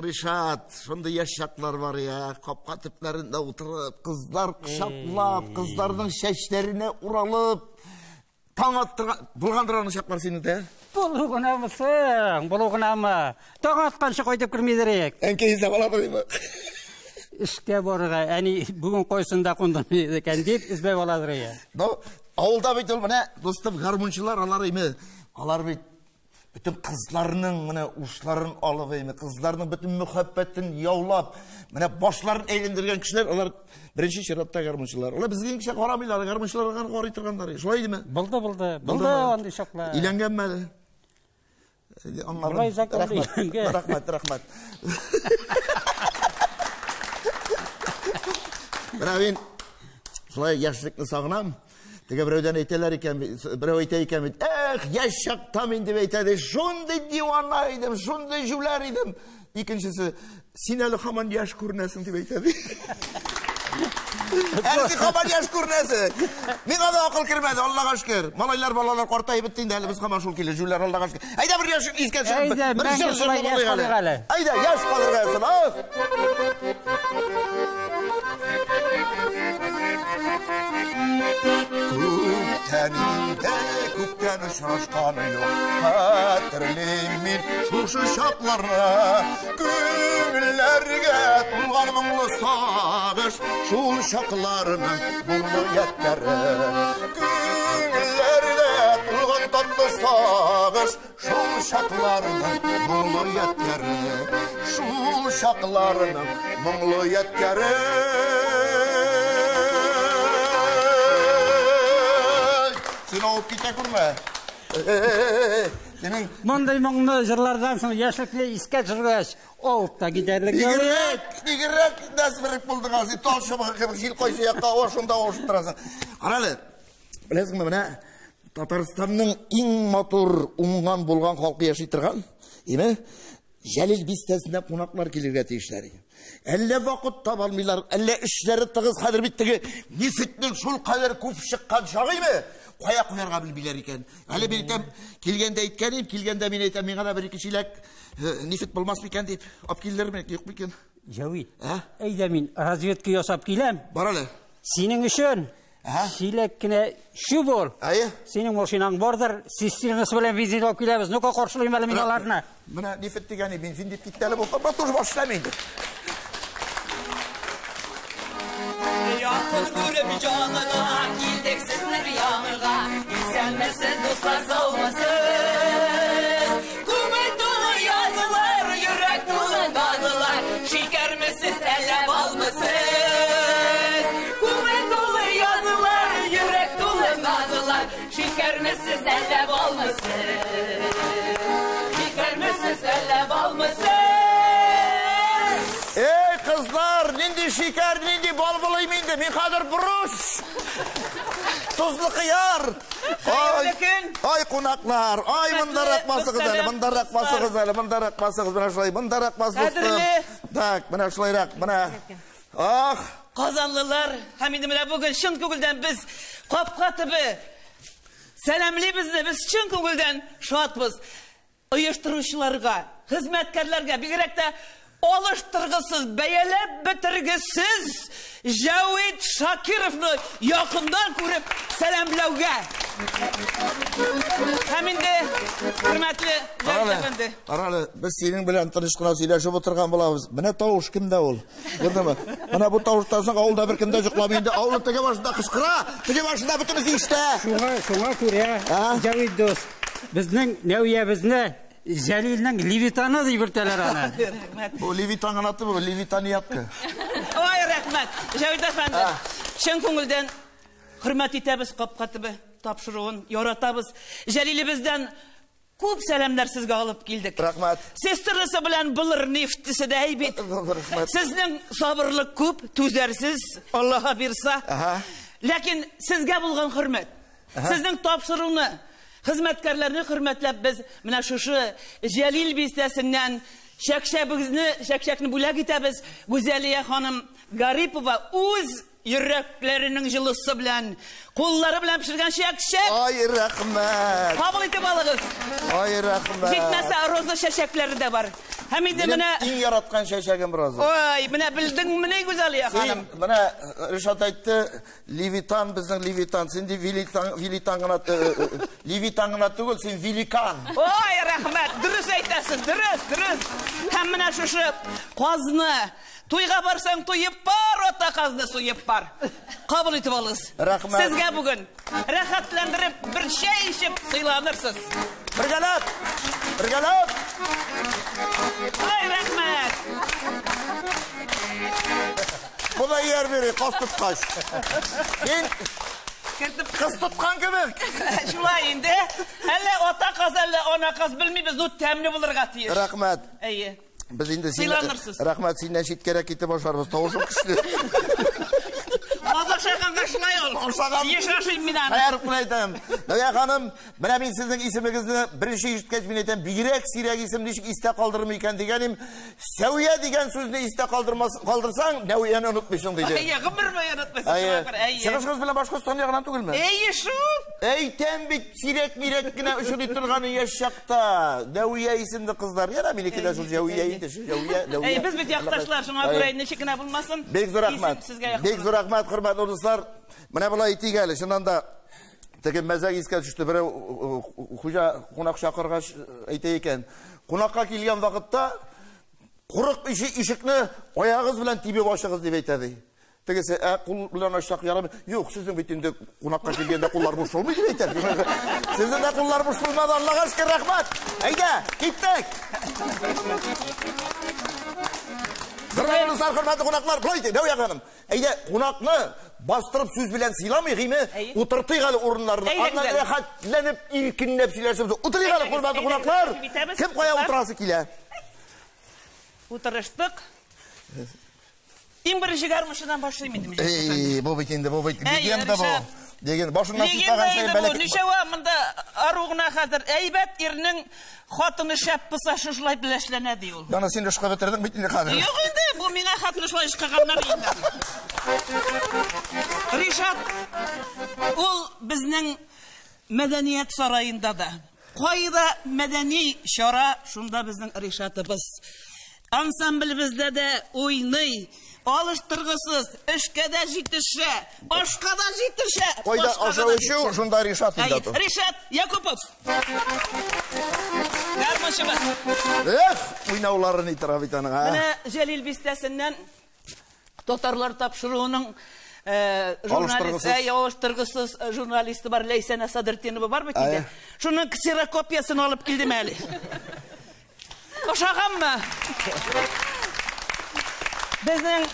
Ришат, шундый яшь чаклар бар я, капка төпләрендә утырып, кызлар кочаклап, кызларның чәчләренә уралып, таң аттырган, булгандыр аның чаклар синең дә? Булу гынамы соң, булу гынамы? Таң атканчы кайтып кермидерек. Әнкәй эзләп аладыр име? Эшкә барырга, әни бүген кайсында кундым икән дип эзләп аладыр я. Ну, авылда бит ул менә, дустым, гармунчылар алар име? Алар бит бөтен кызларның менә ушларын алып име, кызларның бөтен мөхәббәтен яулап, менә башларын әйләндергән кешеләр, алар беренче чиратта гармунчылар. Алар безгә кеше карамыйлар, гармунчыларга гына карый торганнар. Шулай идеме? Булды, булды. Булды андый чаклар. Өйләнгәнме әле? Аңладым. Болай закон Рәхмәт, өйләнгән. рәхмәт, рәхмәт. Менә мин шулай яшьлекне сагынам. Теге берәүдән әйтәләр икән, берәү әйтә икән бит, эх, яшь чакта мин дип әйтә, ди, шундый дивана идем, шундый җүләр идем. Икенчесе, син әле һаман яшь күренәсең дип әйтә, ди. Әле син һаман яшь күренәсең. Миңа да акыл кермәде, Аллага шөкер. Малайлар, балалар картаеп бетте инде, әле без һаман шул килеш җүләр, Аллага шөкер. Әйдә бер яшь искә төшереп, Әйдә, бер мәңге җыр шулай җырлап яшь алыйк калыйк әле. әле. Әйдә, яшь калырга язсын, ах! Күптән инде, күптән очрашкан юк. Хәтерлим мин шушы чакларны. Күңелләргә тулган моңлы сагыш, шул чакларның моңлы ядкәре. Күңелләргә тулган татлы сагыш, шул чакларның моңлы ядкәре. Шул чакларның моңлы ядкәре. Син авып китә күрмә. Синең Мондый моңлы җырлардан соң яшьлекне искә төшергәч, авып та китәрлек. Бигрәк, бигрәк нәзберек булдың син. Тал чыбыгы кебек җил кайсы якка ава, шунда авышып торасың. Кара әле, беләсеңме, менә Татарстанның иң матур, уңган булган халкы яши торган, име? Җәлил бистәсенә кунаклар килергә тиешләр. Әллә вакыт таба алмыйлар, әллә эшләре тыгыз, хәзер бит теге нефтьнең шул кадәр күп чыккан чагы име? Кая куярга белмиләр икән. Әле мин әйтәм, килгәндә әйткән идем, килгәндә мин әйтәм, миңа да бер-ике чиләк нефть булмас микән дип, алып килдерме, юк микән? Җәвит, Ә? әйдә мин разведка ясап киләм. Бар әле. Синең өчен Әһә. чиләк кенә чүп ул. Әйе. Синең машинаң бардыр, цистернасы белән бензин алып киләбез. Ну-ка каршылыйм әле мин аларны. Менә нефть дигәне бензин дип китте әле бу. Бу тоже башлам инде. Якын күреп җанына килдек сезнең янга. Исәнмесез, дуслар, саумысыз? Күңел тулы язылар, йөрәк тулы назлар. Шикәрмесез, әллә балмысыз? Күңел тулы язылар, йөрәк тулы назлар. Шикәрмесез, әллә балмысыз? Шикәрмесез, әллә балмысыз? Эй, кызлар, нинди шикәр, нинди бал булыйм инде? Мин хәзер борыч. Тозлы кыяр. Ай, көн. ай кунаклар, ай мондарак басыгыз әле, мондарак басыгыз әле, мондарак басыгыз, менә шулай, мондарак бас, дустым. Кадерле. Так, менә шулайрак, менә. Ах, Казанлылар, һәм инде менә бүген чын күңелдән без капка төбе сәламлибез дә, без чын күңелдән шатбыз. Оештыручыларга, хезмәткәрләргә, бигрәк тә алыштыргысыз, бәяләп бетергесез Җәвит Шакировны якыннан күреп сәламләүгә. Һәм инде хөрмәтле Җәвит әфәнде. Кара әле, без синең белән тыныч кына сөйләшеп утырган булабыз. Менә тавыш кемдә ул? Күрдеңме? Менә бу тавыштан соң авылда беркем дә йокламый инде. Авылның теге башында кычкыра, теге башында бөтенесе ишетә. Шуңа, шуңа күрә, А? Җәвит дус, безнең Нәүиябезне Җәлилнең Левитаны дип йөртәләр аны. Рәхмәт. Бу Левитан гына түгел, Левитаниятка. Ой, рәхмәт. Җәвит әфәнде, чын күңелдән хөрмәт итәбез капка төбе тапшыруын, яратабыз. Җәлилебездән күп сәламнәр сезгә алып килдек. Рәхмәт. Сестрасы белән булыр нефтесе дә әйбит. Рәхмәт. Сезнең сабырлык күп, түзәрсез, Аллаһа бирса. Аһа. Ләкин сезгә булган хөрмәт, сезнең тапшыруны, хезмәткәрләрне хөрмәтләп без менә шушы Җәлил бистәсеннән чәкчәбезне, чәкчәкне бүләк итәбез. Гүзәлия ханым Гарипова үз Йөрәкләренең җылысы белән, куллары белән пешергән чәк-чәк. Ай, рәхмәт. Кабул итеп алыгыз. Ай, рәхмәт. Җитмәсә, роза чәчәкләре дә бар. Һәм инде Минем менә иң яраткан чәчәгем роза. Ой, менә белдеңмени, Гүзәлия ханым? Син, менә Ришат әйтте, Левитан безнең Левитан. Син ди Велитан, Велитан гына, Левитан гына түгел, син великан. Ой, рәхмәт. Дөрес әйтәсез, дөрес, дөрес. Һәм менә шушы казны туйга барсаң туеп бар, ата казны суеп бар. Кабул итеп алыгыз. Рәхмәт. Сезгә бүген рәхәтләндереп бер чәй эчеп сыйланырсыз. Бергәләп! Бергәләп! Ай, рәхмәт. Бу да ияр бери, каз тоткач. Син Кертеп кыз тоткан кебек. Шулай инде. Әллә ата каз, әллә ана каз белмибез, ну тәмле булырга тиеш. Рәхмәт. Әйе. Без инде син Сыйланырсыз. Рәхмәт, синнән читкәрәк китеп ашарбыз. Тавышың көчле. Каз ашаганга шулай ул. Ашаган. Еш ашыйм мин аны. Хәер кына әйтәм. Нәвия ханым, менә мин сезнең исемегезне беренче ишеткәч мин әйтәм, бигрәк сирәк исем ничек истә калдырмый икән дигәнем, Сәвия дигән сүзне истә калдырмас, калдырсаң, Нәвияне онытмыйсың диде. Әйе, гомер буе онытмыйсың. Әйе. Шуңа күрә, әйе. Чыгышыгыз белән Башкортстан ягыннан түгелме? Әйе, шул. Әйтәм бит, сирәк-мирәк кенә очрый торган яшь чакта. Нәвия исемле кызлар. Яра минеке дә шул Җәвия инде, шул Җәвия, Нәвия. Әйе, без бит якташлар, шуңа күрә ничек кенә булмасын. Бик зур рәхмәт. Исем сезгә якын. Бик зур рәхмәт, хөрмәтле дуслар. Менә болай итик әле, чыннан да теге мәзәк искә төште. Берәү хуҗа кунак чакыргач әйтә икән. Кунакка килгән вакытта курык ишекне аягыгыз белән тибеп ачыгыз дип әйтә ди. Тегесе, ә кул белән ачсак ярамый. Юк, сезнең бит инде кунакка килгәндә куллар буш булмый дип әйтә. Сезнең дә куллар буш булмады, Аллага шөкер, рәхмәт. Әйдә, киттек. Хөрмәтле дуслар, хөрмәтле кунаклар, болай итик, Нәвия ханым. Әйдә, кунакны бастырып сүз белән сыйламыйк, име? Әйе. Утыртыйк әле урыннарына. Әйдә, Аннан гүзәл. рәхәтләнеп, иркенләп сөйләшербез. Утырыйк әле, Әйдәгез, хөрмәтле әйдәгез, кунаклар. итәбез, Кем кая кызлар. утырасы килә? Утырыштык. Иң беренче гармунчыдан башлыйм инде. Миҗәт әфәнде. Эй, бу бит инде, бу бит Әй, легенда бу. Ришат. Легенда. Башыннан Легенда сыйпаган саен инде бу. бәләкәй. Ничәвә монда ару гына хәзер. Әйбәт ирнең хатыны шәп булса шушылай беләшләнә ди ул. Яна син эшкә бетердең бит инде хәзер. Юк инде, бу миңа хатыны шулай ышкыганнар инде. Ришат, ул безнең мәдәният сараенда да. Кайда мәдәни чара, шунда безнең Ришатыбыз. Ансамблебездә дә уйный, алыштыргысыз, эшкә дә җитешә, ашка да җитешә. Кайда башкага да ашау эчү, җитешә. шунда Ришат инде. Әйе, Ришат Якупов. Гармунчыбыз. Эх, уйнауларын итера бит аның, а. Менә Җәлил бистәсеннән татарлар тапшыруының журналист, Алыштыргысыз. алыштыргысыз журналисты бар, Ләйсәнә Садретдинова бар бит инде. Әйе. Шуның ксерокопиясын алып килдем әле. Ошаганмы? Безнең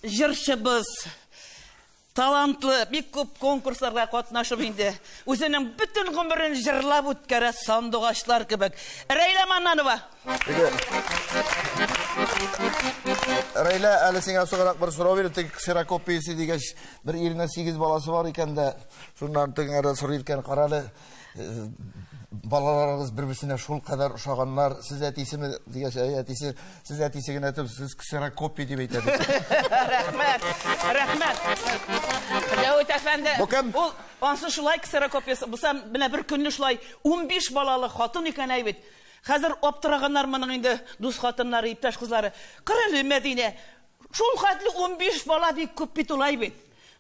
җырчыбыз, талантлы, бик күп конкурсларга катнашып инде. Үзенең бөтен гомерен җырлап үткәрә сандугачлар кебек. Рәйлә Маннанова. Теге Рәйлә, әле сиңа соңрак бер сорау биреп, теге ксерокопиясе дигәч, бер иренең 8 баласы бар икән дә, шуннан тегеңәрдә сорый икән, карале, балаларыгыз бер-берсенә шул кадәр ошаганнар, сез әтисеме дигәч, әй, әтисе, сез әтисе генә түгел, сез ксерокопия дип әйтә дип. Рәхмәт, рәхмәт. Дәүит әфәнде. Бу кем? Ул ансы шулай ксерокопиясе булса, менә бер көнне шулай 15 балалы хатын икән әй бит. Хәзер аптыраганнар моның инде дус хатыннары, иптәш кызлары. Кырылы Мәдинә. Шул хәтле 15 бала бик күп бит улай бит.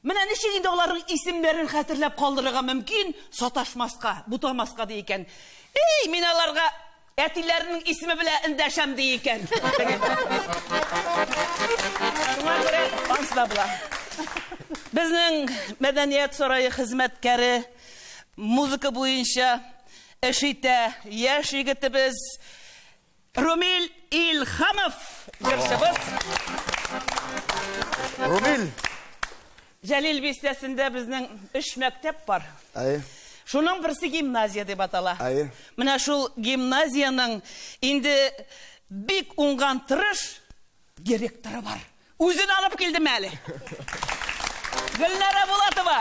Менә ничек инде аларның исемнәрен хәтерләп калдырырга мөмкин, саташмаска, бутамаска ди икән. Эй, мин аларга әтиләренең исеме белән эндәшәм ди икән. Шуңа күрә ансы да була. Безнең мәдәният сарае хезмәткәре музыка буенча эш итә яшь егетебез Румил Илхамов җырчыбыз. Румил. Җәлил бистәсендә безнең 3 мәктәп бар. Әйе. Шуның берсе гимназия дип атала. Әйе. Менә шул гимназиянең инде бик уңган тырыш директоры бар. Үзен алып килдем әле. Гөлнара Булатова.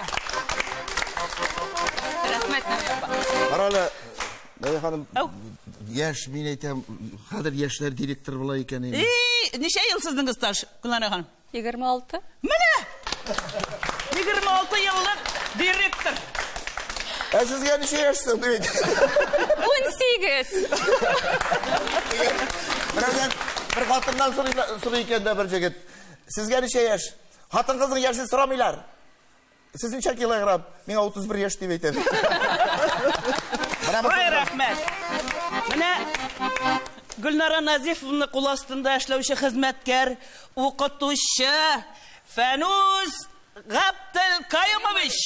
Рәхмәт, Нәбия апа. Карале, Нәбия ханым, Әү. яшь, мин әйтәм, хәзер яшьләр директор була икән инде. И, ничә ел сезнең стаж, Гөлнара ханым? 26. Менә! 26 еллык директор. Ә сезгә ничә яшь соң дип әйтә. 18. Берәүдән бер хатыннан сорый икән дә бер җегет. Сезгә ничә яшь? Хатын-кызның яшен сорамыйлар. Сез ничә килограмм? Миңа 31 яшь дип әйтә. Ой, рәхмәт. Менә Гөлнара Назифовна кул астында эшләүче хезмәткәр, укытучы Фәнүз Габделкаюмович.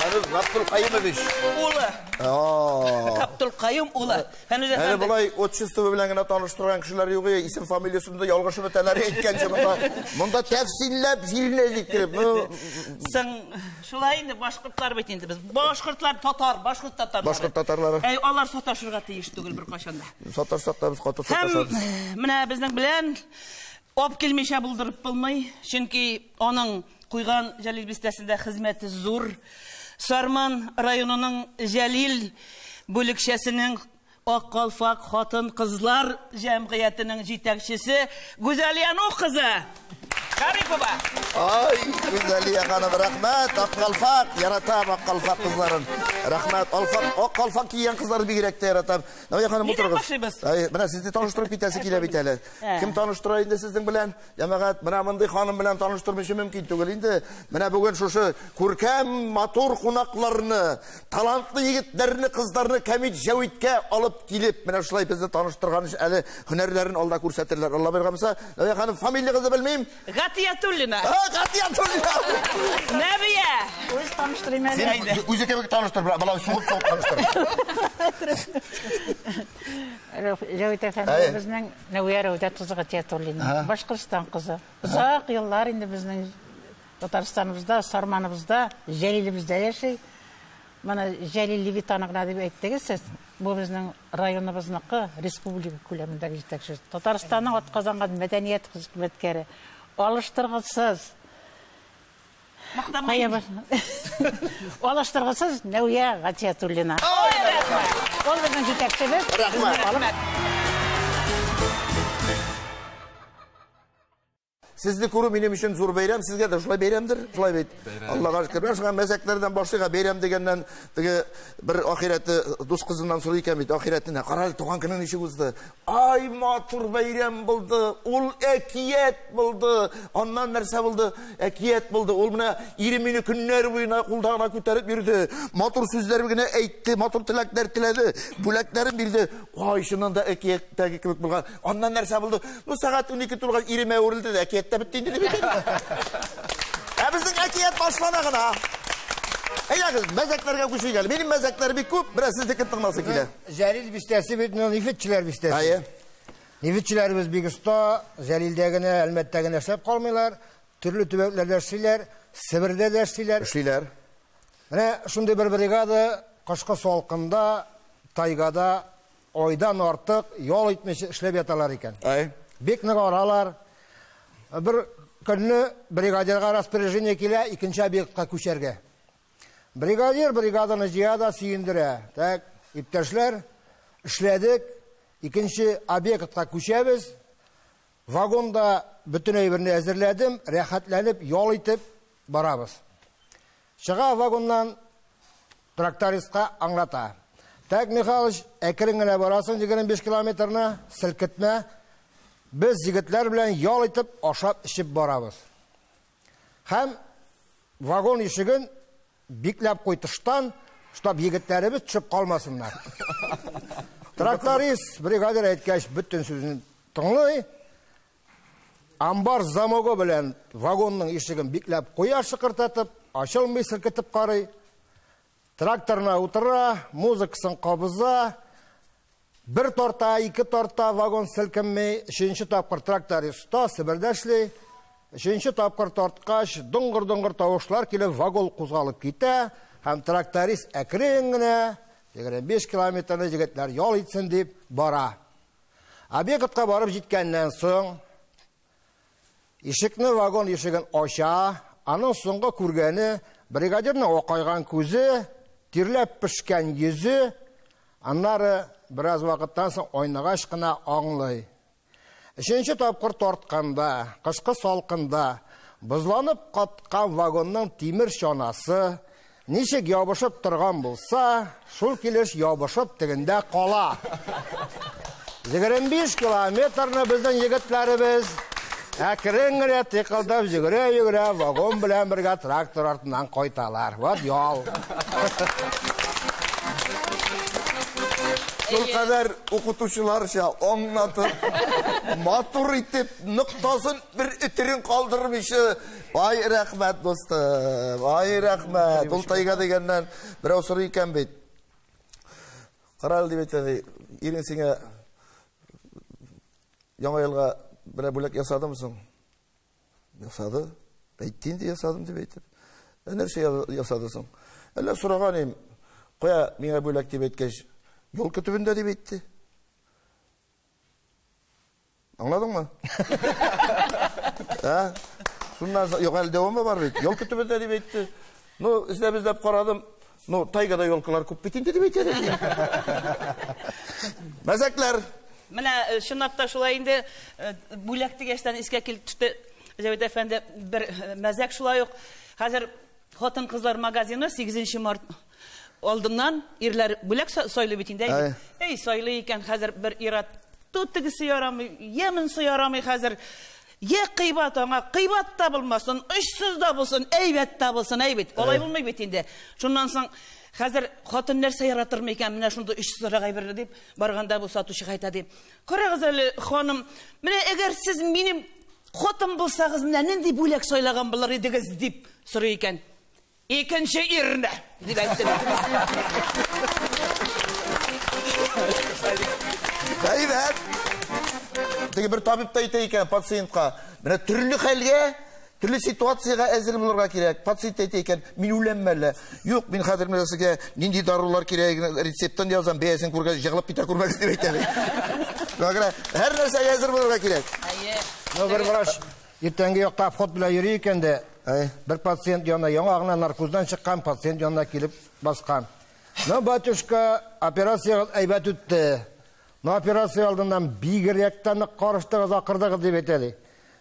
Фәнүз Габделкаюмович. Улы. Габделкаюм улы. Фәнүз Әле әфәнде. болай отчество белән генә таныштырган кешеләр юк, исем фамилиясен дә ялгышып бетәләр әйткәнче монда. Монда тәфсилләп җиренә җиткереп. Ну, Соң шулай инде башкортлар бит инде без. Башкортлар татар, башкорт татарлары. Башкорт татарлары. Әй, алар саташырга тиеш түгел беркайчан да. Саташсак та без каты Һәм саташабыз. менә безнең белән ап килмичә булдырып булмый, чөнки аның куйган Җәлил бистәсендә хезмәте зур. Сарман районының Җәлил бүлекчәсенең Ак калфак хатын-кызлар җәмгыятенең җитәкчесе Гүзәлия Нух кызы Гарипова. Ай, Гүзәлия ханым, рәхмәт, Ак калфак, яратам Ак калфак кызларын. Рәхмәт, алфак, Ак калфак кигән кызларны бигрәк тә яратам. Нәвия ханым, Нидән утырыгыз. башлыйбыз? Ай, менә сезне таныштырып китәсе килә бит әле. Кем таныштыра инде сезнең белән? Җәмәгать, менә мондый ханым белән таныштырмыйча мөмкин түгел инде. Менә бүген шушы күркәм, матур кунакларны, талантлы егетләрне, кызларны Кәмит Җәвиткә алып килеп, менә шулай безне таныштырган өчен әле һөнәрләрен алда күрсәтерләр. Алла биргән булса, Нәвия ханым, фамилиягызны белмим. Гатиятуллина. А, Гатиятуллина. Нәбия. Үз таныштырыйм әле. Син үзе кебек таныштыр, болай сугып-сугып таныштыр. Җәвит әфәнде, безнең Нәвия Рәүдә кызы Гатиятуллина, Башкортстан кызы. Озак еллар инде безнең Татарстаныбызда, Сарманыбызда, Җәлилебездә яши. Менә Җәлил Левитаны гына дип әйттегез сез. Бу безнең районыбызныкы, республика күләмендәге җитәкче. Татарстанның атказанган мәдәният хезмәткәре. Алыштыргысыз. Мактамай. Алыштыргысыз Нәвия Гатиятуллина. Ул безнең җитәкчебез. Рәхмәт. Сезне күрү минем өчен зур бәйрәм, сезгә дә шулай бәйрәмдер, шулай бит. Аллага шөкер. Менә шуңа мәзәкләрдән башлыйк, бәйрәм дигәннән теге бер ахирәте дус кызыннан сорый икән бит, ахирәтенә, кара әле, туган көнең ничек узды? Ай, матур бәйрәм булды, ул әкият булды. Аннан нәрсә булды? Әкият булды. Ул менә ире мине көннәр буена кулда гына күтәреп йөрде. Матур сүзләр генә әйтте, матур теләкләр теләде, бүләкләрен бирде. Ай, чыннан да әкияттәге кебек булган. Аннан нәрсә булды? Ну, сәгать 12 тулган иремә әверелде дә, әкият тә бетте инде дип әйтә. Ә безнең әкият башлана гына. Әйдәгез, мәзәкләргә күчик әле. Минем мәзәкләр бик күп, бераз сезнекен тыңласы килә. Җәлил бистәсе бит нефтьчеләр бистәсе. Әйе. Нефтьчеләребез бик оста, Җәлилдә генә, Әлмәттә генә эшләп калмыйлар, төрле төбәкләрдә эшлиләр, Себердә дә эшлиләр. Эшлиләр. Менә шундый бер бригада кышкы салкында, тайгада айдан артык ял итмичә эшләп яталар икән. Әйе. Бик нык аралар. Бер көнне бригадирга распоряжение килә, икенче объектка күчәргә. Бригадир бригаданы җыя да сөендерә. Так, иптәшләр, эшләдек, икенче объектка күчәбез. Вагонда бөтен әйберне әзерләдем, рәхәтләнеп, ял итеп барабыз. Чыга вагоннан, трактористка аңлата. Так, Михайлович, әкрен генә барасың 25 километрны, селкетмә. Без егетләр белән ял итеп, ашап, эчеп барабыз. Һәм вагон ишеген бикләп куй тыштан, чтоб егетләребез төшеп калмасыннар. Тракторист бригадир әйткәч, бөтен сүзен тыңлый. Амбар замогы белән вагонның ишеген бикләп куя шыкыртатып, ачылмый селкетеп карый. Тракторына утыра, музыкасын кабыза. Бер тарта, ике тарта вагон селкенми. Өченче тапкыр тракторист та Себердә эшли. Өченче тапкыр тарткач, доңгыр-доңгыр тавышлар килеп вагон кузгалып китә һәм тракторист әкрен генә 25 километрны егетләр ял итсен дип бара. Объектка барып җиткәннән соң ишекне, вагон ишеген ача, аның соңгы күргәне бригадирның акайган күзе, тирләп пешкән йөзе, аннары бераз вакыттан соң айныгач кына аңлый. Өченче тапкыр тартканда, кышкы салкында, Бозланып каткан вагонның тимер чанасы ничек ябышып торган булса, шул килеш ябышып тегендә кала. 25 километрны безнең егетләребез әкрен генә тыкылдап йөгерә-йөгерә вагон белән бергә трактор артыннан кайталар. Вот ял. Шул кадәр укытучыларча аңлатып, матур итеп, ноктасын бер өтерен калдырмыйча. Ай, рәхмәт, дустым. Ай, рәхмәт. Ул тайга дигәннән берәү сорый икән бит. Кара әле дип әйтә, ди, ирең сиңа Яңа елга берәр бүләк ясадымы соң? Ясады. Әйтте инде ясадым дип әйтеп. Ә нәрсә ясады соң? Әллә сораган идем. Кая миңа бүләк дип әйткәч, елка төбендә дип әйтте. Аңладыңмы? Ә? Шуннан соң, юк, әле дәвамы бар бит. Елка төбендә дип әйтте. Ну, эзләп-эзләп карадым. Ну, тайгада елкалар күп бит инде дип әйтә. Мәзәкләр. Менә э, чынлап та шулай инде э, бүләк дигәчтән искә килеп төште. Җәвит әфәнде бер э, мәзәк шулай ук. Хәзер хатын-кызлар магазины 8 март алдыннан ирләр бүләк сайлый бит инде. Әй, сайлый икән хәзер бер ир-ат. Тут тегесе ярамый, я монысы ярамый хәзер. Йә кыйбат аңа, кыйбат та булмасын, очсыз да булсын, әйбәт тә булсын, әй бит. Алай булмый бит инде. Шуннан соң хәзер хатын нәрсә яратыр микән, менә шундый очсызрак әйберне дип барганда бу сатучыга әйтә ди. Карагыз әле, ханым, менә әгәр сез минем хатын булсагыз, менә нинди бүләк сайлаган булыр идегез дип сорый икән. Икенче ирне, дип әйтте. Әйбәт. Теге бер табиб та әйтә икән пациентка, менә төрле хәлгә, төрле ситуациягә әзер булырга кирәк. Пациент әйтә икән, мин үләмме әллә? Юк, мин хәзер менә сезгә нинди дарулар кирәген рецептын язам, бәясен күргәч җыгылып китә күрмәгез дип әйтә. Шуңа күрә һәр нәрсәгә әзер булырга кирәк. Әйе. Ну, бер врач Иртәнге якта обход белән йөри икән дә, бер пациент янына яңа гына наркоздан чыккан пациент янына килеп баскан. Ну, батюшка, операциягез әйбәт үтте. Но операция алдыннан бигрәк тә нык карыштыгыз, акырдыгыз дип әйтә ди.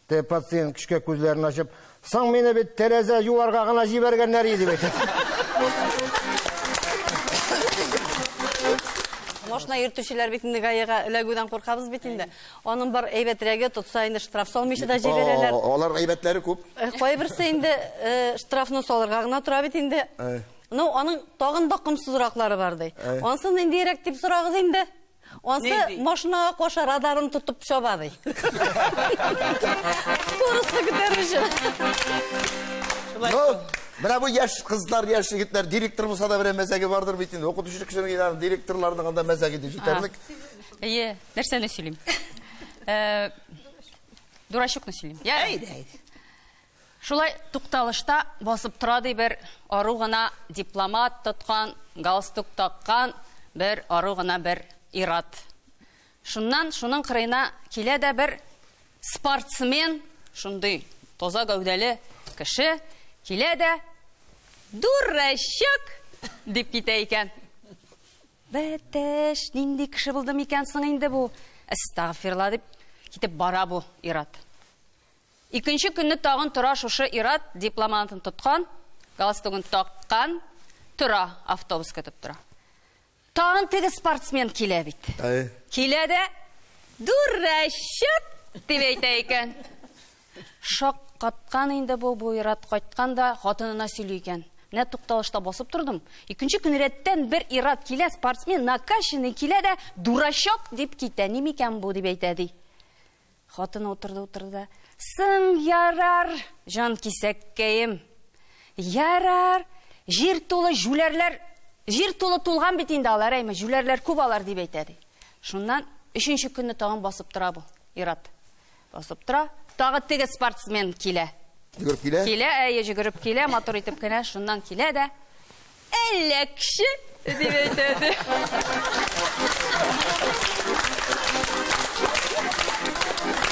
Те пациент көчкә күзләрен ачып, соң мине бит тәрәзә юарга гына җибәргәннәр иде дип әйтә. Машина йөртүчеләр бит инде ГАИга эләгүдән куркабыз бит инде. Аның бар әйбәтрәге, тотса инде штраф салмыйча да җибәрәләр. Алар әйбәтләре күп. Кайберсе инде штрафны салырга гына тора бит инде. Ну, аның тагын да комсызраклары бар ди. Ансын ниндирәк дип сорагыз инде. Ансы машинага каша радарын тотып чаба ди. Скоростьны күтәрү өчен. Ну, менә бу яшь кызлар, яшь егетләр, директор булса да берәр мәзәге бардыр бит инде. Укытучы кешенең директорларның анда мәзәге җитәрлек. Әйе, нәрсәне сөйлим? Э, дурачокны сөйлим. Я, Әйдә, әйдә. Шулай тукталышта басып тора ди бер ару гына дипломат тоткан, галстук таккан бер ару гына бер ират. Шуннан шуның кырыена килә дә бер спортсмен, шундый таза гәүдәле кеше килә дә дурачок дип китә икән. Бәтәш, нинди кеше булды микән соң инде бу? Әстәгъфирулла дип китеп бара бу ир-ат. Икенче көнне тагын тора шушы ир-ат, дипломантын тоткан, галстугын таккан, тора, автобус көтеп тора. Тагын теге спортсмен килә бит. Килә дә, дурачок дип әйтә икән. Шаккаткан инде бу, бу ир-ат кайткан да хатынына сөйли икән. Менә тукталышта басып тордым. Икенче көн рәттән бер ир-ат килә, спортсмен, накачанный килә дә, дурачок дип китә. Ни микән бу дип әйтә ди. Хатыны утырды, утырды да, Соң ярар, җан кисәккәем. Ярар, җир тулы җүләрләр, җир тулы тулган бит инде алар, әйме, җүләрләр күп алар дип әйтә ди. Шуннан өченче көнне тагын басып тора бу ир-ат. Басып тора. Тагы теге спортсмен килә. Йөгереп килә? Килә, әйе, йөгереп килә, матур итеп кенә, шуннан килә дә, Әлләкче, дип әйтә ди.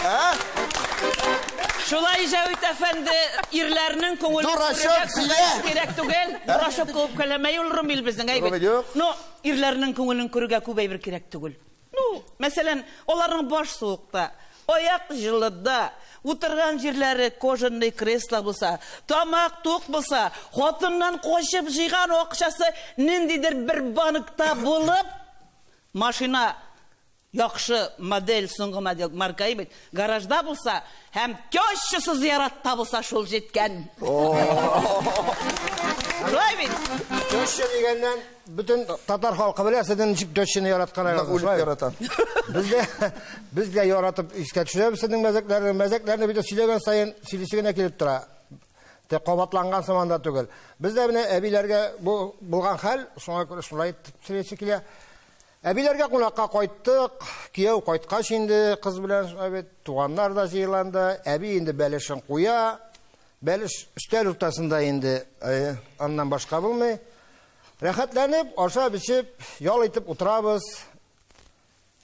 Ә? Шулай Җәвит әфәнде, ирләрнең күңелен Дурачок күрергә сөйлә! кирәк түгел. Дурачок күп кәләмәй ул Румил безнең, әйбәт. Румил юк. Но ирләрнең күңелен күрергә күп әйбер кирәк түгел. Ну, мәсәлән, аларның баш суыкта. Аяк җылыда, утырган җирләре кожаный кресло булса, тамак тук булса, хатыннан качып җыйган акчасы ниндидер бер банкта булып, машина яхшы модель, соңгы модель марка бит, гаражда булса, һәм тещасы зияратта булса шул җиткән. Шулай бит? Теща дигәннән бөтен татар халкы белә, сезнең ничек тещаны яраткан. Үлеп ярата. Без дә яратып искә төшерәбез сезнең мәзәкләрне. Мәзәкләрне бит сөйләгән саен сөйлисе генә килеп тора. Тә кабатланган сыман да түгел. Бездә менә әбиләргә бу булган хәл, шуңа күрә шулай итеп сөйлисе килә. Әбиләргә кунакка кайттык, кияү кайткач инде кыз белән бит туганнар да җыеланды. Әби инде бәлешен куя. Бәлеш өстәл уртасында инде, аннан башка булмый. Рәхәтләнеп, ашап эчеп, ял итеп утырабыз.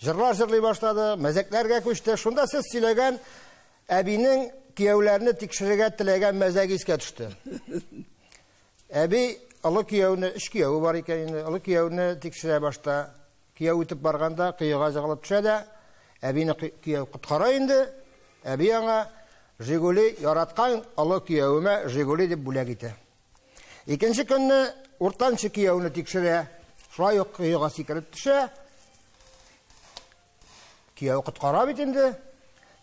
Җырлар җырлый башлады, мәзәкләргә күчте. Шунда сез сөйләгән әбинең кияүләрне тикшерергә теләгән мәзәге искә төште. Әби олы кияүне, өч кияүе бар икән инде, олы кияүне тикшерә башта. Кияү үтеп барганда кыяга җыгылып төшә дә, әбине кияү коткара инде. Әби аңа Жигули яраткан олы кияүемә Жигули дип бүләк итә. Икенче көнне уртанчы кияүне тикшерә, шулай ук кыяга сикереп төшә. Кияү коткара бит инде.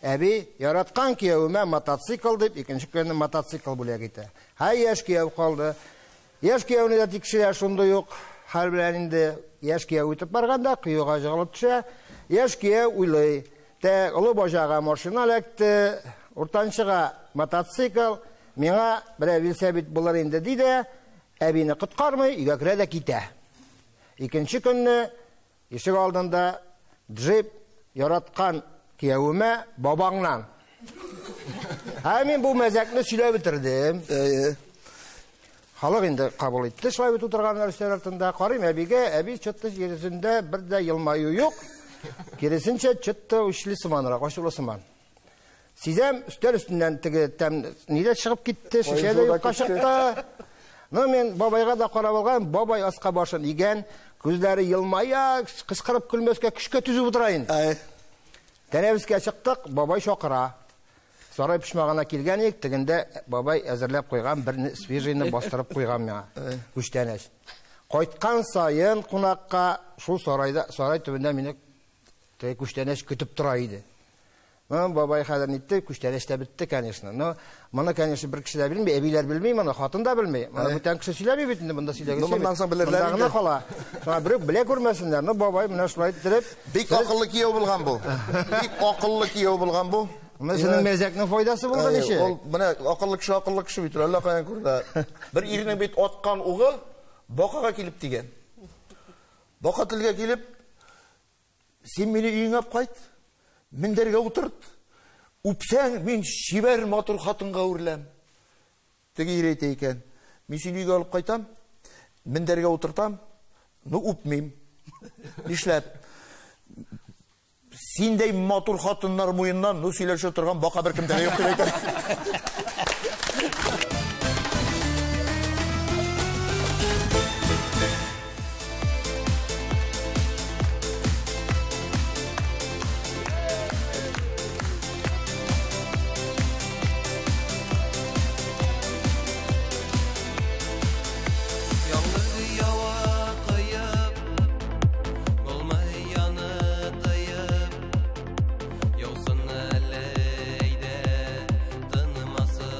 Әби яраткан кияүемә мотоцикл дип икенче көнне мотоцикл бүләк итә. Һәй, яшь кияү калды. Яшь кияүне дә тикшерә шундый ук хәл белән инде. Яшь кияү үтеп барганда кыяга җыгылып төшә. Яшь кияү уйлый. Тә олы бажага машина эләкте, уртанчыга мотоцикл, миңа берәр велосипед булыр инде ди дә, әбине коткармый, өйгә керә дә китә. Икенче көнне ишек алдында джип яраткан кияүемә бабаңнан. Һәм мин бу мәзәкне сөйләп бетердем. Халык инде кабул итте, шулай бит утырганнар өстәл артында. Карыйм әбигә, әби чытты йөзендә бер дә елмаю юк. Киресенчә чытты үчле сыманрак, ачулы сыман. Сизәм, өстәл өстеннән теге тәм нидә чыгып китте, шешә дә юкка чыкты. Ну, мин бабайга да карап алган, бабай аска башын игән, күзләре елмая, кычкырып көлмәскә көчкә түзеп утыра инде. Тәнәфескә чыктык, бабай чакыра. Сарай почмагына килгән идек, тегендә бабай әзерләп куйган бер свежийны бастырып куйган миңа. Күчтәнәч. Кайткан саен кунакка шул сарайда, сарай төбендә мине теге күчтәнәч көтеп тора иде. Ну, бабай хәзер нитте, күчтәнәч тә бетте, конечно. Но моны, конечно, бер кеше дә белми, әбиләр белми, моны хатын да белми. Моны бүтән кеше сөйләми бит инде, монда сөйләгән. Ну, моннан соң белерләр инде. Монда гына кала. Шуңа берүк белә күрмәсеннәр. Ну, бабай менә шулай иттереп. Бик акыллы кияү булган бу. Бик акыллы кияү булган бу. Менә синең мәзәкнең файдасы булды ничек? Ул менә акыллы кеше бит, әллә каян күрде. Бер ирнең бит аткан угы бакага килеп тигән. Бака телгә килеп, син мине өеңә алып кайт, мендәргә утырт. Үпсәң, мин чибәр матур хатынга әвереләм. Теге ир әйтә икән, мин сине өйгә алып кайтам, мендәргә утыртам, ну үпмим. Нишләп? Синдәй матур хатыннар муеннан ну сөйләшә торган бака беркемдә дә юк дип әйтә. Яусын әле әйдә, тынмасын.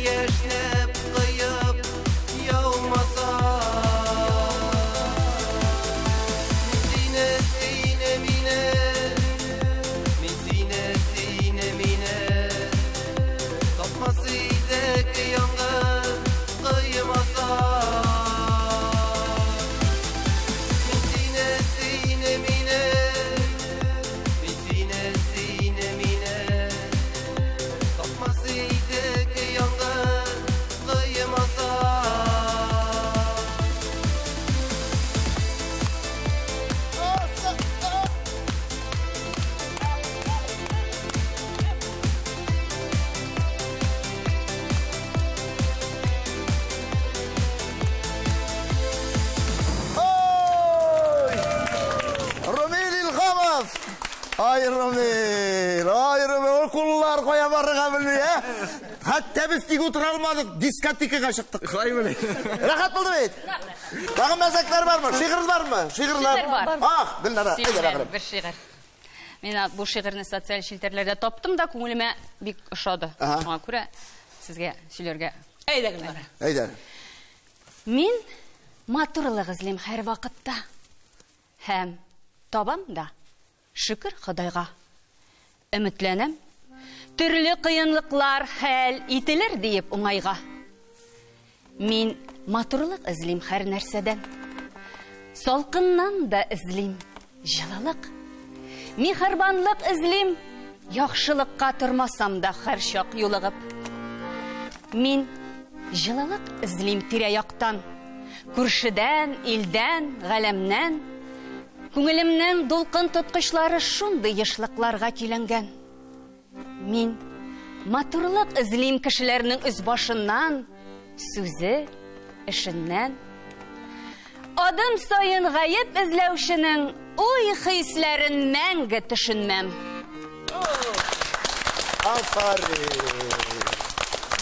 яшьнәп кыеп яумаса. Мин сине, сине, мине, мин сине, сине, мине тапмас идек яңгыр кыймаса. Мин сине, сине, мине, мин сине, сине, мине тапмас идек яңгыр кыймаса. Ой! Ромил Илһамов! Ай, Ромил, ай, Ромил, ул куллар кая барырга белми, ә? Хәтта без тик утыра алмадык, дискотекага чыктык. Рәхәт булды бит? Тагын мәзәкләр бармы? Шигырь бармы? Шигырьләр. Шигырь бар. Ах, Гөлнара, әйдә Шигырь, бәгърем. бер шигырь. Мин бу шигырьне социаль челтәрләрдә таптым да, күңелемә бик ошады. Ага. Шуңа күрә сезгә сөйләргә. Әйдә, Гөлнара. Әйдә. Мин матурлык эзлим һәр вакытта. Һәм табам да. Шөкер Ходайга. Өметләнәм. Төрле кыенлыклар хәл ителер диеп уңайга. Мин матурлык эзлим һәр нәрсәдән. Салкыннан да эзлим җылылык. Миһербанлык эзлим, яхшылыкка тормасам да һәр чак юлыгып. Мин җылылык эзлим тирә-яктан. Күршедән, илдән, галәмнән. Күңелемнең дулкын тоткычлары шундый ешлыкларга көйләнгән. Мин матурлык эзлим кешеләрнең үз башыннан, сүзе, эшеннән. Адым саен гаеп эзләүченең уй хисләрен мәңге төшенмәм. Афарин.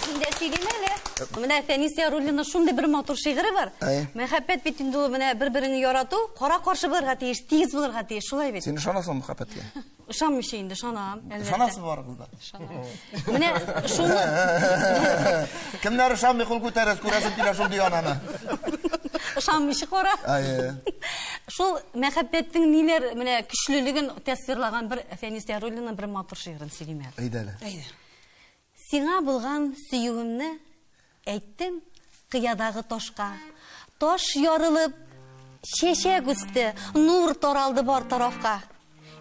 Мин дә сөйлим әле. Менә Фәнис Яруллинның шундый бер матур шигыре бар. Әйе. Мәхәббәт бит инде ул менә бер-береңне ярату, кара-каршы булырга тиеш, тигез булырга тиеш, шулай бит. Син ышанасыңмы мәхәббәткә? Ышанмыйча инде, ышанам, әлбәттә. Ышанасыз барыгыз да. Менә шуны Кемнәр ышанмый, кул күтәрәсез, күрәсең килә шул Диананы. Ышанмыйча кара. Әйе. Шул мәхәббәтнең ниләр менә көчлелеген тасвирлаган бер Фәнис Яруллинның бер матур шигырен сөйлим әле. Әйдә әле. Әйдә. Сиңа булган сөюемне әйттем кыядагы ташка. Таш ярылып, чәчәк үсте, нур таралды бар тарафка.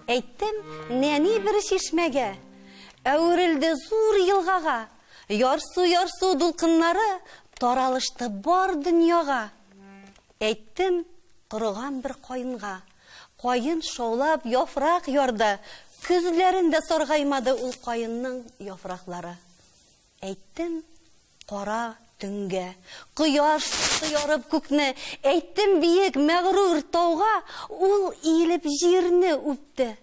Әйттем, нәни бер чишмәгә, әверелде зур елгага. Ярсу-ярсу дулкыннары таралышты бар дөньяга. Әйттем, корыган бер каенга. Каен шаулап яфрак ярды, көзләрен дә саргаймады ул каенның яфраклары. Әйттем, кара төнгә, кояш ярып күкне, әйттем биек мәгърур тауга, ул иелеп җирне үпте.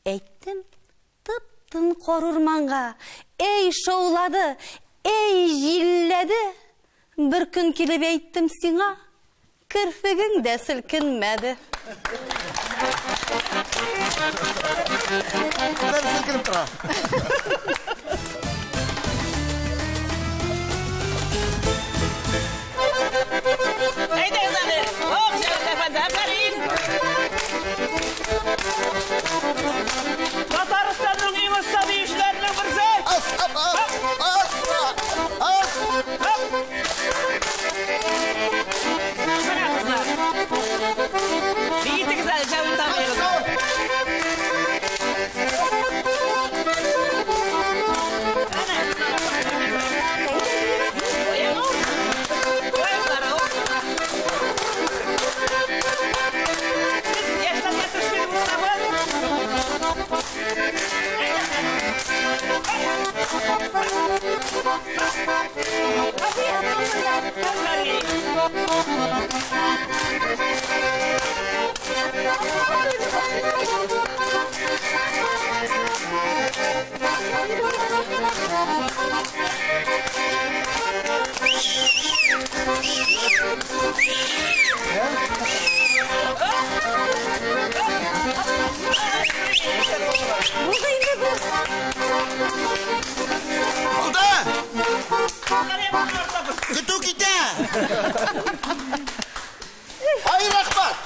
Әйттем, тып-тын кар урманга, эй шаулады, эй җилләде. Бер көн килеп әйттем сиңа, керфегең дә селкенмәде. Бер селкенеп тора. Әйдәгез әле. Ох, Җәвит әфәнде, афәрин. Татарстанның иң оста биючеләренең берсе. Ас, ап, ас, ас, ас. Менә кызлар. Биетегез әле, Җәвит абыегыз. Булды инде бу. Булды! Көтү китә. Ай, рәхмәт.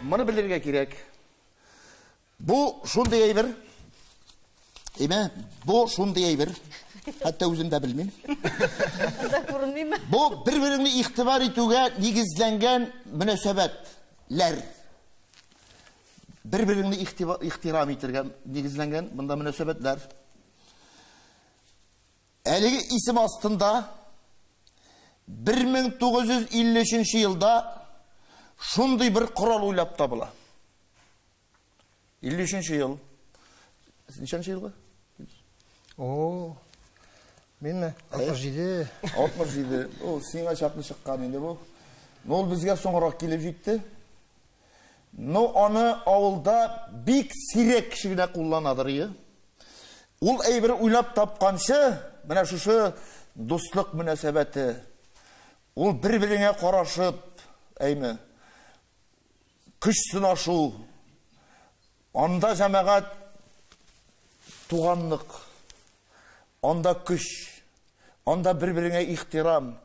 Моны белергә кирәк. Бу шундый әйбер. Әйме, бу шундый әйбер. Хәтта үзем дә белмим. Бу бер-береңне игътибар итүгә нигезләнгән мөнәсәбәтләр. Бер-береңне ихтирам итәргә нигезләнгән монда мөнәсәбәтләр. Әлеге исем астында 1953 елда шундый бер корал уйлап табыла. 53 ел. Ничәнче елгы? О, минме? 67. 67. О, сиңа чаклы чыккан инде бу. Но ул безгә соңрак килеп җитте. Но аны авылда бик сирәк кеше генә кулланадыр ие. Ул әйбер уйлап тапканчы, менә шушы дуслык мөнәсәбәте. Ул бер-береңә карашып, әйме, көч сынашу. Анда җәмәгать туганлык, анда көч, анда бер-береңә ихтирам,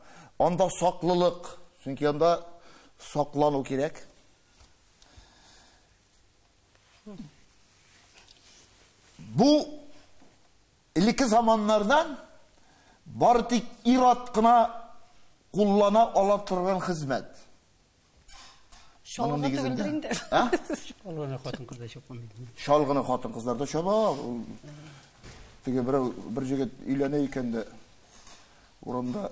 анда саклылык, чөнки анда саклану кирәк. Бу элекке заманнардан бары тик ир-ат кына куллана ала торган хезмәт. Чалгы түгелдер инде. Чалгыны хатын-кызлар чапмый. Чалгыны хатын-кызлар да чаба. Теге берәү бер җегет өйләнә икән дә урамда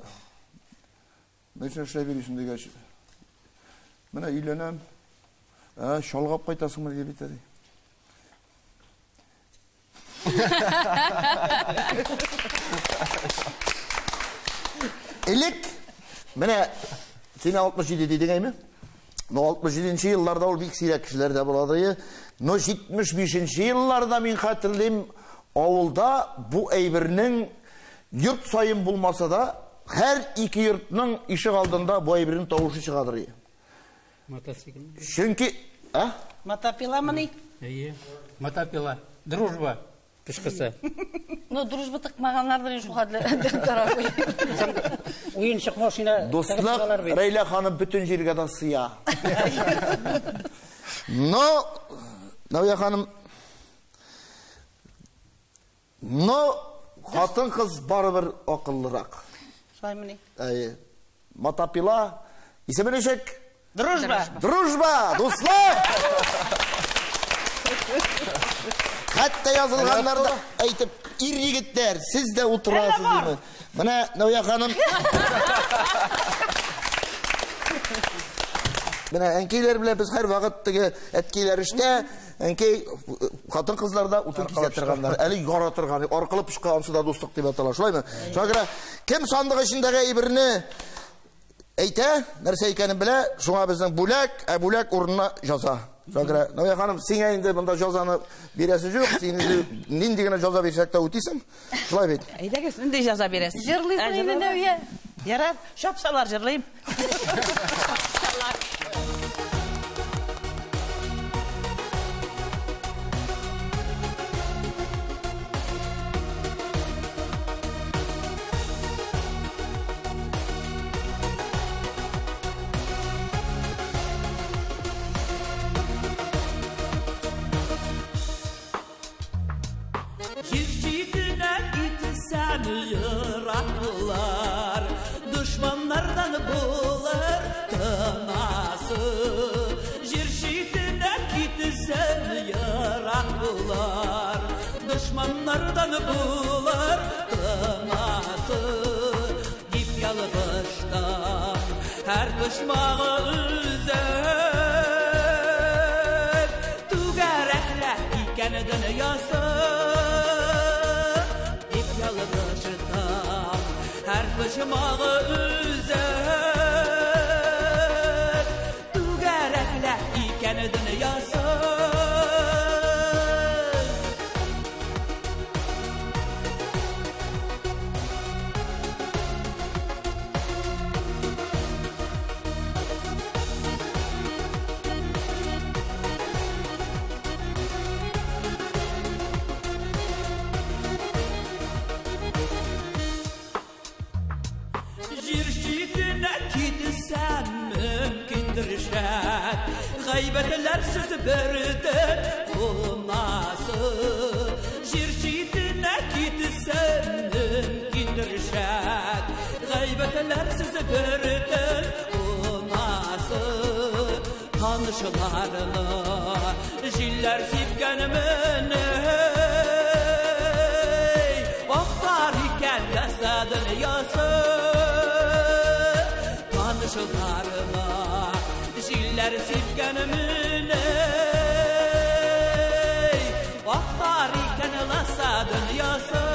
нәрсә эшләп йөрисең дигәч, менә өйләнәм. Ә, чалгап кайтасыңмы дип әйтә ди. Элек менә син 67 дидең әйме? Но 67 елларда ул бик сирәк кешеләрдә булады. Но 75 елларда мин хәтерлим, авылда бу әйбернең йорт саен булмаса да, һәр ике йортның ишек алдында бу әйбернең тавышы чыгадыр. Мотоцикл. Чөнки, а? Мотопиламыни? Әйе. Мотопила. Дружба. Пышкысы. Ну, дружба тыкмаганнардыр инде шул хәтле дорогой. Уенчык машина. Дуслык Рәйлә ханым бөтен җиргә дә сыя. Но, Нәүя ханым, но хатын-кыз барыбер акыллырак. Шулаймыни? Әйе. Мотопила исеме ничек? Дружба. Дружба, дуслык. Хәтта язылганнарда әйтеп, ир егетләр, сез дә утырасыз димме? Менә Нәүя ханым. Менә әнкәйләр белән без һәрвакыт теге әткәйләр эштә, әнкәй хатын-кызлар да утын кисә торганнар. Әле яра торган, аркылы пычкы ансы да дуслык дип атала, шулаймы? Шуңа күрә кем сандык эчендәге әйберне әйтә, нәрсә икәнен белә, шуңа безнең бүләк, ә бүләк урынына җаза. Шуңа күрә, Нәүя ханым, сиңа инде монда җазаны бирәсе юк, син инде нинди генә җаза бирсәк тә үтисең. Шулай бит. Әйдәгез, нинди җаза бирәсез? Җырлыйсың инде, Нәүя. Ярар, чапсалар җырлыйм. Җир читенә китсәм ераклар, дошманнардан булыр тынасы. Җир читенә китсәм ераклар, дошманнардан булыр тынасы. Дип ялгыштан һәр почмагы үзеп, түгәрәклә икән дөньясы. Дип ялгыштан һәр почмагы үзеп, түгәрәклә икән дөньясы. Гайбәтләрсез бердән кунасы. Җир читенә китсәм мөмкиндер шәт. Гайбәтләрсез бердән кунасы. Танышларны җилләр сипкән менә. Ахтар икән ләсә дөньясы. Tanışlarına jiller sipken müney. Aktar iken lasa dünyası.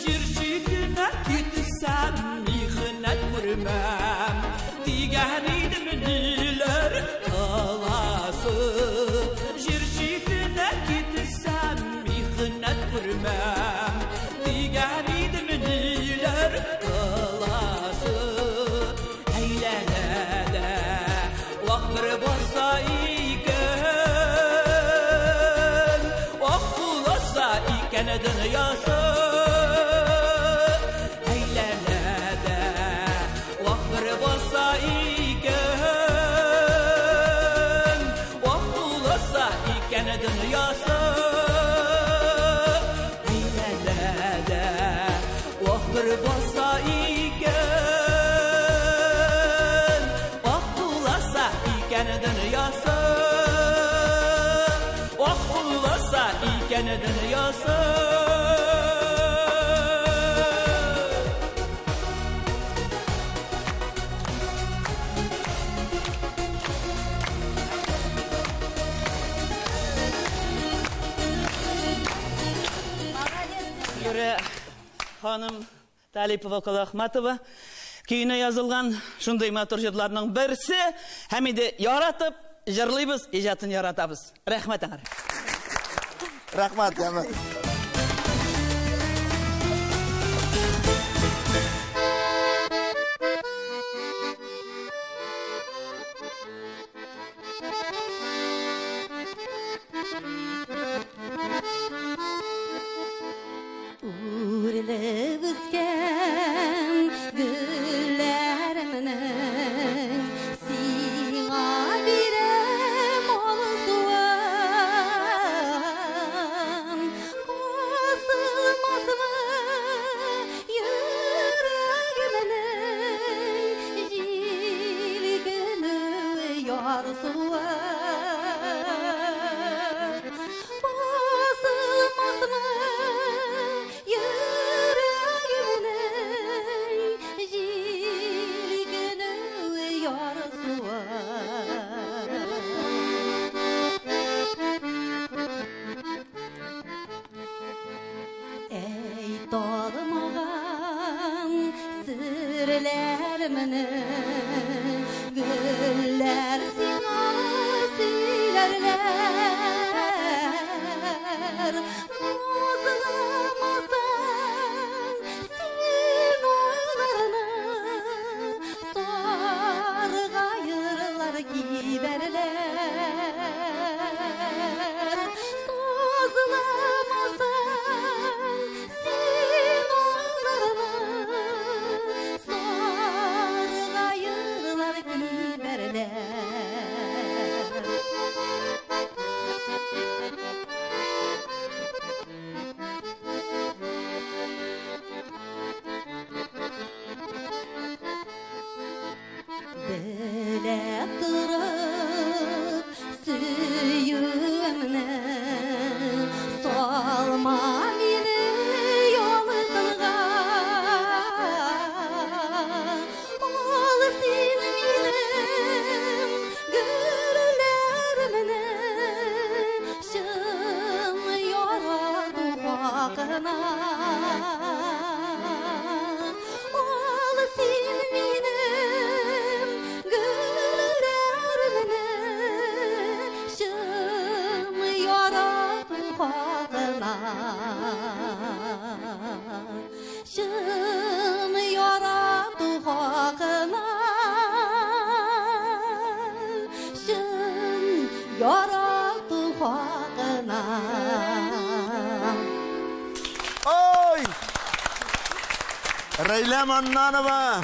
Җир читенә китсәм, михнәт күрмәм. Дигән идем ниләр кыласы. Җир читенә китсәм, михнәт күрмәм. Дигән идем ниләр кыласы. Әйләнә дә вак бер булса икән, вак булса икән дөньясы. Dünyası әйләнә дә вак бер булса икән, вак булса икән дөньясы, вак булса икән дөньясы. Ханым Талипова Колахматова көенә язылган шундый матур җырларның берсе, һәм инде яратып җырлыйбыз, иҗатын яратабыз. Рәхмәт аңар. Рәхмәт, яме. Үрелеп үскән гөлләремнең сиңа бирәм алсуын. Басылмасмы йөрәгемнең җилкенүе ярсуы? Басылмасмы йөрәгемнең җилкенүе ярсуы? Әйт алмаган серләремне гөлләр сиңа сөйләрләр. Назламасаң син аларны, саргаерлар кибәрләр. Сазламасаң син аларны, саргаерлар кибәрләр. Белә торып сөюемне, салма мине ялкынга. Ал син минем гөлләремне чын ярату хакына. Ал син минем Рәйлә Маннанова.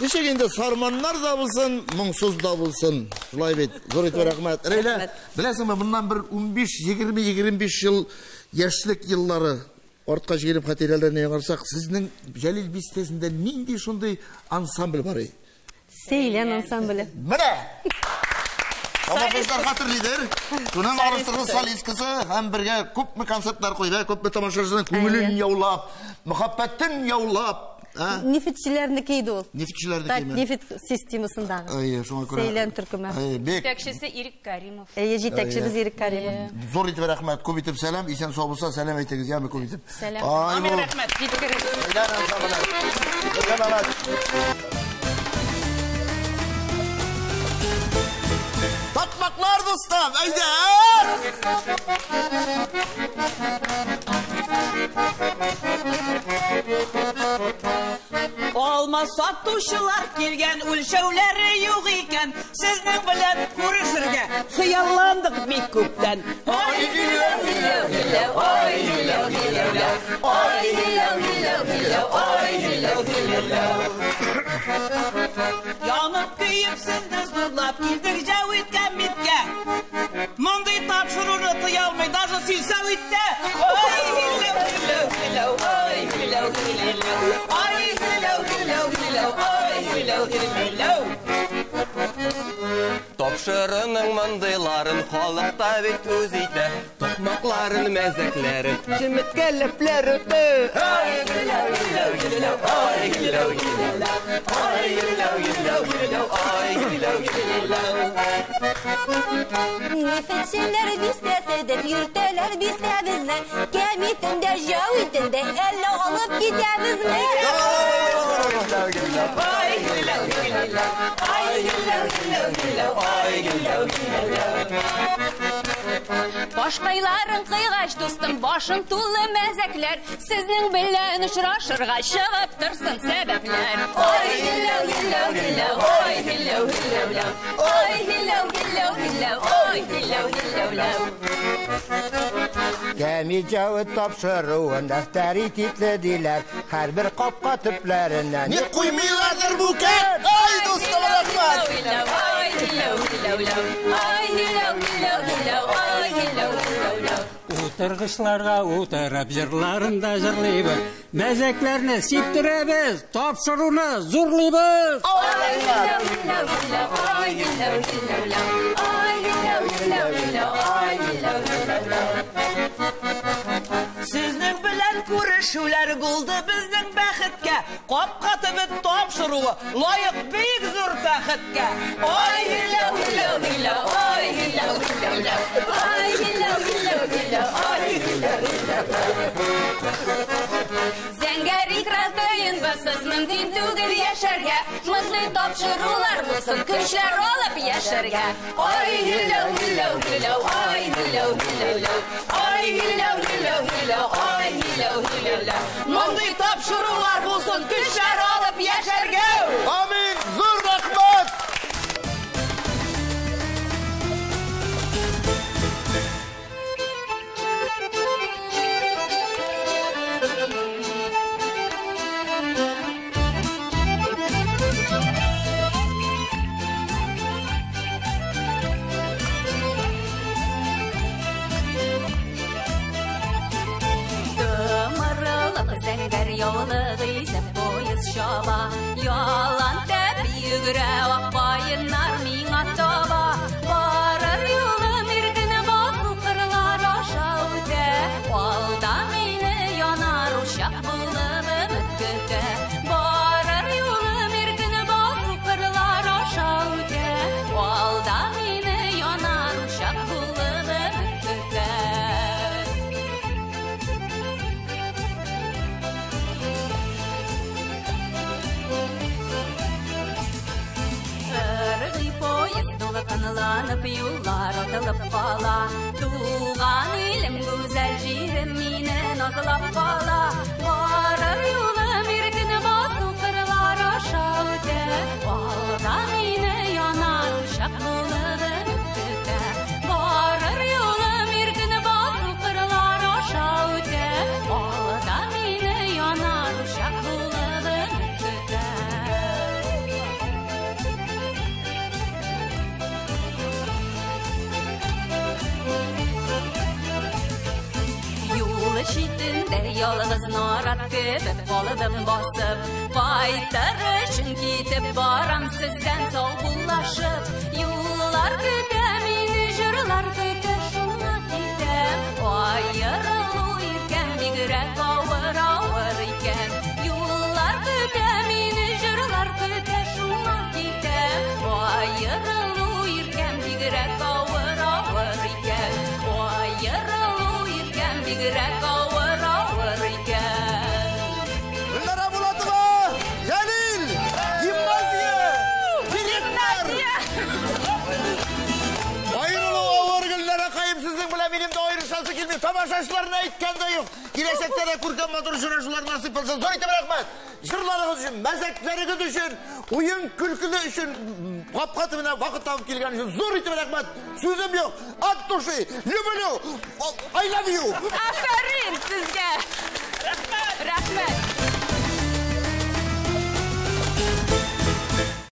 Ничек инде сарманнар да булсын, моңсыз да булсын. Шулай бит. Зур итеп рәхмәт. Рәйлә, беләсеңме, моннан бер 15, 20, 25 ел яшьлек еллары артка җигереп хатирәләрне яңарсак, сезнең Җәлил бистәсендә нинди шундый ансамбль бар иде? Сәйлән ансамбле. Менә! Тамашачылар хәтерлидер. Шуның арыштыргы солисткасы һәм бергә күпме концертлар куйды, күпме тамашачының күңелен яулап, мәхәббәтен яулап, а? Нефтчеләрнеке иде ул. Нефтчеләрнеке Так, име? нефть системасындагы. Әйе, шуңа күрә. Сәйлән төркеме. Әйе, бик Җитәкчесе Ирек Каримов. Әйе, җитәкчебез Ирек Каримов. Зур итеп рәхмәт, күп итеп сәлам, исән сау булса сәлам әйтегез, яме күп итеп. Сәлам. Ай, Амин бу. рәхмәт. Җиткерегез. Сәйлән ансамбле. Рәхмәт. Такмаклар дустым, әйдә! Алма сатучылар килгән, үлчәүләре юк икән. Сезнең белән күрешергә хыялландык бик күптән. Ай, гөләү, гөләү, гөләү, ай, гөләү, гөләү, ай, гөләү, гөләү, гөләү, ай, гөләү, гөләү. Янып көеп сезне зурлап килдек Җәвит кәмиткә. Мондый тапшыруны тыя алмый, даже сельсоветта. Ай, гөләү, гөләү, гөләү, ай, гөләү, гөләү, ай, гөләү, гөләү, гөләү, ай, гөләү, гөләү. Тапшырының мандайларын халык та бит үз итә. Токмакларын, мәзәкләрен, чеметкәләпләр үтә. Ай, гөләү, гөләү, гөләү, ай, гөләү, гөләү, ай, гөләү, гөләү, гөләү, ай, гөләү, гөләү. Нефтчеләр бистәсе дип йөртәләр бистәбезне. Кәмитендә, җәвитендә әллә алып китәбезме? Ай, гөләү, гөләү, ай, гөләү, гөләү, гөләү, ай, гөләү, гөләү. Башкайларын кыйгач, дустым, башың тулы мәзәкләр. Сезнең белән очрашырга чыгып торсын сәбәпләр. Ой, гөләү, гөләү, гөләү, ой, гөләү, гөләү, ой, гөләү, гөләү, гөләү, ой, гөләү, гөләү. Кәми җәвит тапшыруын авторитетлы диләр. Һәрбер капка төпләреннән Ник куймыйлардыр букет? Ай, дустым, рәхмәт! Ай, гөләү, гөләү, гөләү, ай, гөләү, гөләү, гөләү, ай, гөләү, гөләү, гөләү. Утыргычларга утырып җырларын да җырлыйбыз. Мәзәкләрне сиптерәбез, тапшыруны зурлыйбыз. Ай, гөләү, гөләү, гөләү, ай, гөләү, гөләү, гөләү, ай, гөләү, гөләү, гөләү, ай, гөләү, гөләү, гөләү. Сезнең белән күрешүләр булды безнең бәхеткә. Капка төбе тапшыруы лаек бик зур бәхеткә. Ай, гөләү, гөләү, гөләү, ай, гөләү, гөләү, гөләү, Ай, гөләү, гөләү, гөләү, ай, гөләү, гөләү. Зәңгәр экран тыенбасыз мөмкин түгел яшәргә. Мондый тапшырулар булсын, көчләр алып яшәргә. Ай, гөләү, гөләү, гөләү, ай, гөләү, гөләү, гөләү. Ай, гөләү, гөләү, гөләү, ай, гөләү, гөләү, гөләү. Мондый тапшырулар булсын, көчләр алып яшәргә. Амин, зур рәхмәт! Тымырылып зәңгәр яулык изәп поезд чаба. Ялан тәп йөгерә ак каеннар миңа таба. Барыр юлым иркен басу кырлар аша үтә. Алда мине янар учак булып өмет көтә. Барыр юлым иркен басу кырлар аша үтә. Алда мине янар учак булып өмет көтә. Ыргый поезд дулкынланып юллар атылып кала. Туган илем, гүзәл җирем мине назлап кала. Барыр юлым иркен басу кырлар аша үтә. Алда мине янар учак булып өмет көтә. Барыр юлым иркен басу кырлар аша үтә. Алда мине янар учак булып Читендә ялгыз нарат кебек калдым басып. Кайтыр өчен китеп барам сездән саубуллашып. Юллар көтә мине, җырлар көтә, шуңа китәм. Аерылу икән, бигрәк авыр, авыр икән. Юллар көтә мине, җырлар көтә, шуңа китәм. Аерылу икән, бигрәк авыр, авыр икән. Аерылу икән, бигрәк авыр, авыр икән. Гөлнара Булатова, Җәлил, гимназия, директор. Аерылу авыр, Гөлнара Каим, сезнең белән минем дә аерышасы килми. Тамашачыларына әйткән дә юк. Киләчәктә дә күркәм матур очрашулар насыйп булсын. Зур итеп рәхмәт. Җырларыгыз өчен, мәзәкләрегез өчен, уен көлкеле өчен, капка төбенә вакыт табып килгән өчен зур итеп рәхмәт. Сүзем юк. От души. Люблю. I love you. Афәрин сезгә! Рәхмәт!